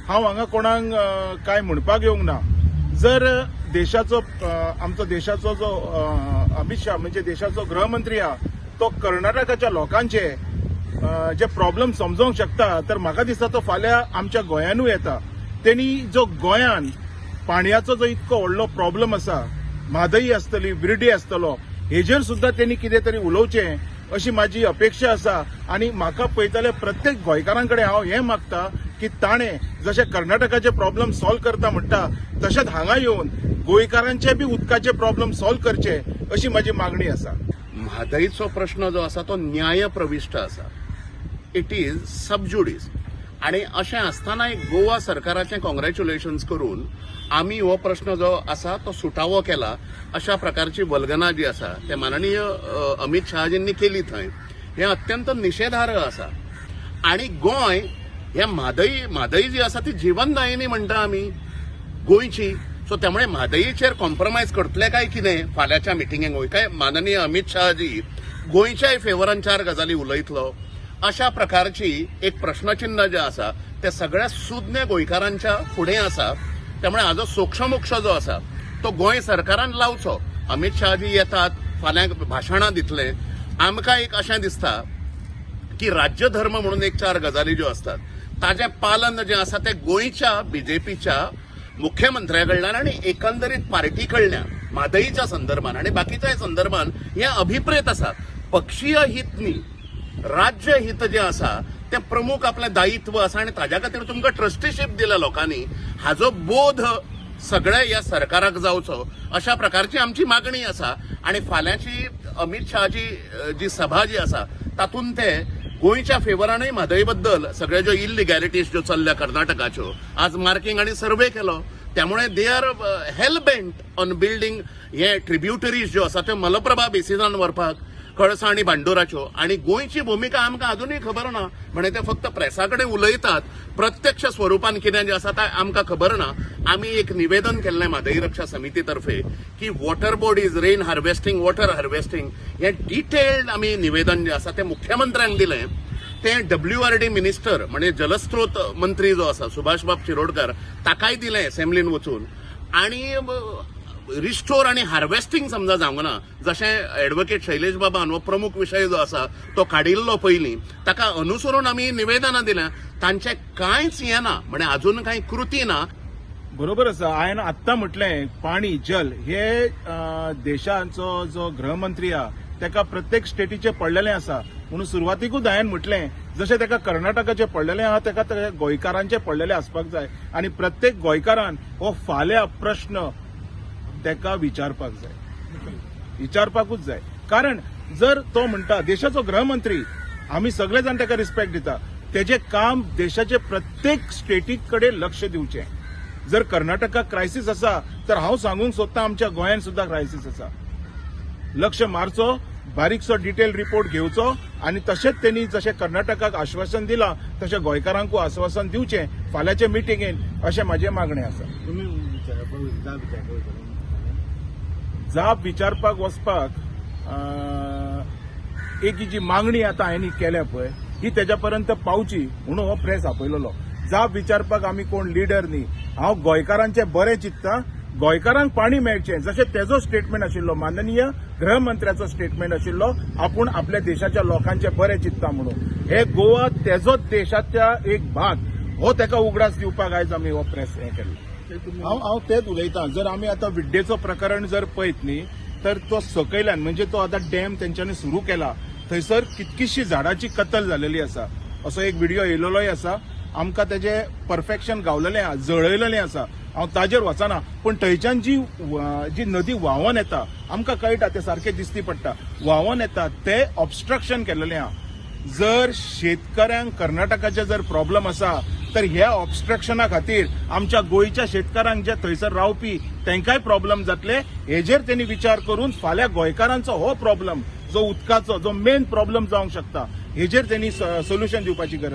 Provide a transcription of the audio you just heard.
हांव हांगा कोणाक काय म्हणपाक येवंक ना. जर देशाचो आमचो देशाचो जो अमित शाह म्हणजे देशाचो गृहमंत्री आहा तो कर्नाटकाच्या लोकांचे जे प्रॉब्लम समजोंक शकता, तर म्हाका दिसता तो फाल्यां आमच्या गोंयानूय येता. तेणी जो गोंयान पाणयाचो जो इतको व्हडलो प्रॉब्लम आसा, म्हादई आसतली, विर्डी आसतलो, हेजेर सुद्दां तेणी कितें तरी उलोवचें अशी म्हाजी अपेक्षा आसा. आनी म्हाका पळयतले प्रत्येक गोंयकारां कडेन हांव हें मागता की ताणें जशें कर्नाटकाचे प्रॉब्लम सॉल्व करता म्हणटा, तशेंच हांगा येवन गोंयकारांचे बी उदकाचे प्रॉब्लम सॉल्व करचे अशी म्हाजी मागणी आसा. म्हादईचो प्रश्न जो आसा तो न्यायप्रविश्ट आसा, it is sub judice. आनी अशें आसतना एक गोवा सरकाराचें कॉंग्रॅच्युलेशन्स करून आमी हो प्रश्न जो आसा तो सुटावो केला अशा प्रकारची वल्गना जी आसा ते माननीय अमित शहाजींनी केली थंय, हें अत्यंत निशेधार्ह आसा. आनी गोंय हे म्हादई म्हादई जी आसा ती जिवनदायिनी म्हणटा आमी गोंयची. सो त्यामुळे म्हादईचेर कॉम्प्रोमायज करतले काय कितें फाल्यांच्या मिटिंगेक, काय माननीय अमित शहाजी गोंयच्याय फेवरान चार गजाली उलयतलो अशा प्रकारची एक प्रश्नचिन्ह जें आसा तें सगळ्या सुज्ञ गोंयकारांच्या फुडें आसा. त्यामुळे हाजो सोक्षमोक्ष जो आसा तो गोंय सरकारान लावचो. अमित शहाजी येतात, फाल्यां भाशणां दितले. आमकां एक अशें दिसता की राज्यधर्म म्हणून एक चार गजाली ज्यो आसतात ताजें पालन जें आसा तें गोंयच्या बीजेपीच्या मुख्यमंत्र्या कडल्यान आनी एकंदरीत पार्टी कडल्यान म्हादईच्या संदर्भान आनी बाकीच्याय संदर्भान हें अभिप्रेत आसा. पक्षीय हित न्ही, राज्य हित जें आसा तें प्रमुख आपलें दायित्व आसा आनी ताज्या खातीर तुमकां ट्रस्टीशीप दिल्या लोकांनी, हाजो बोध सगळ्या ह्या सरकाराक जावचो अशा प्रकारची आमची मागणी आसा. आनी फाल्यांची अमित शहाची जी सभा जी आसा तातूंत ते गोंयच्या फेवरानूय म्हादय बद्दल सगळे ज्यो इल्लिगॅलिटीज ज्यो चल्ल्या कर्नाटकाच्यो, आज मार्किंग आनी सर्वे केलो, त्यामुळे they are hell bent on building हे ट्रिब्युटरीज ज्यो आसा त्यो मलप्रभा बेसिसान व्हरपाक कळसा आनी भांडुराच्यो. आनी गोंयची भुमिका आमकां अजुनूय खबर ना, म्हणजे ते फक्त प्रेसा कडेन उलयतात, प्रत्यक्ष स्वरुपान कितें जें आसा तें आमकां खबर ना. आमी एक निवेदन केल्लें म्हादई रक्षा समिती तर्फे की water bodies, rain harvesting, water harvesting हें डिटेल्ड आमी निवेदन जें आसा तें मुख्यमंत्र्यांक दिलें. तें डब्ल्यूआरडी मिनिस्टर म्हणजे जलस्रोत मंत्री जो आसा सुभाषबाब शिरोडकर ताकाय दिलें असेंब्लीन वचून. आनी रिस्टोर आनी हार्वेस्टिंग समजा जावंक ना, जशें एडवोकेट शैलेश बाबान हो प्रमुख विशय जो आसा तो काडिल्लो पयलीं, ताका अनुसरून आमी निवेदनां दिल्या, तांचें कांयच हें ना, म्हणजे अजून कांय कृती ना. बरोबर आसा. हांवें आत्तां म्हटलें पाणी जल हे देशाचो जो गृहमंत्री आहा ताका प्रत्येक स्टेटीचें पडलेलें आसा, म्हणून सुरवातीकूच हांवें म्हटलें जशें ताका कर्नाटकाचें पडलेलें आहा ताका गोंयकारांचें पडलेलें आसपाक जाय आनी प्रत्येक गोंयकारान हो फाल्यां प्रश्न ताका विचारपाक जाय, विचारपाकूच जाय. कारण जर तो म्हणटा देशाचो गृहमंत्री, आमी सगळे जाण ताका रिस्पेक्ट दिता, तेजें काम देशाचे प्रत्येक स्टेटी कडेन लक्ष दिवचें. जर कर्नाटकाक क्रायसीस आसा तर हांव सांगूंक सोदता आमच्या गोंयांत सुद्दां क्रायसीस आसा. लक्ष मारचो, बारीकसो डिटेल रिपोर्ट घेवचो आनी तशेंच तेणी जशें कर्नाटकाक आश्वासन दिलां तशें गोंयकारांकूय आश्वासन दिवचें फाल्यांचे मिटिंगेन, अशें म्हाजें मागणें आसा. तुमी जाप विचारपाक वयतले? जाप विचारपाक वचपाक एक जी मागणी आतां हांवें केल्या पळय ही तेज्या पर्यंत पावची म्हणून हो प्रेस आपयलेलो. जाप विचारपाक आमी कोण लिडर न्ही. हांव गोंयकारांचें बरें चिंत्ता, गोंयकारांक पाणी मेळचें जशें तेजो स्टेटमेंट आशिल्लो, माननीय गृहमंत्र्याचो स्टेटमेंट आशिल्लो, आपूण आपल्या देशाच्या लोकांचें बरें चिंत्ता म्हणून. हे गोवा तेजोच देशाच्या एक भाग, हो ताका उगडास दिवपाक आयज आमी हो प्रेस हें केल्लो. हांव हांव तेच उलयतां. जर आमी आतां विड्डेचो प्रकरण जर पळयत न्ही तर तो सकयल्यान म्हणजे तो आतां डॅम तेंच्यांनी सुरू केला थंयसर कितकीशी झाडाची कत्तल जालेली आसा, असो एक व्हिडिओ येयलेलोय आसा. आमकां तेजें परफेक्शन गावलेलें आहा, जळयलेलें आसा. हांव ताजेर वचना, पूण थंयच्यान जी जी नदी व्हांवन येता आमकां कळटा, तें सारकें दिसती पडटा, व्हांवन येता तें ऑबस्ट्रक्शन केलेलें आहा. जर शेतकऱ्यांक कर्नाटकाचे जर प्रॉब्लम आसा तर ह्या ऑबस्ट्रक्शना खातीर आमच्या गोंयच्या शेतकारांक जे थंयसर रावपी तांकांय प्रॉब्लम जातले. हेजेर तेणी विचार करून फाल्यां गोंयकारांचो हो प्रॉब्लम जो उदकाचो जो मेन प्रॉब्लम जावंक शकता हेजेर तेणी सोल्युशन दिवपाची गरज.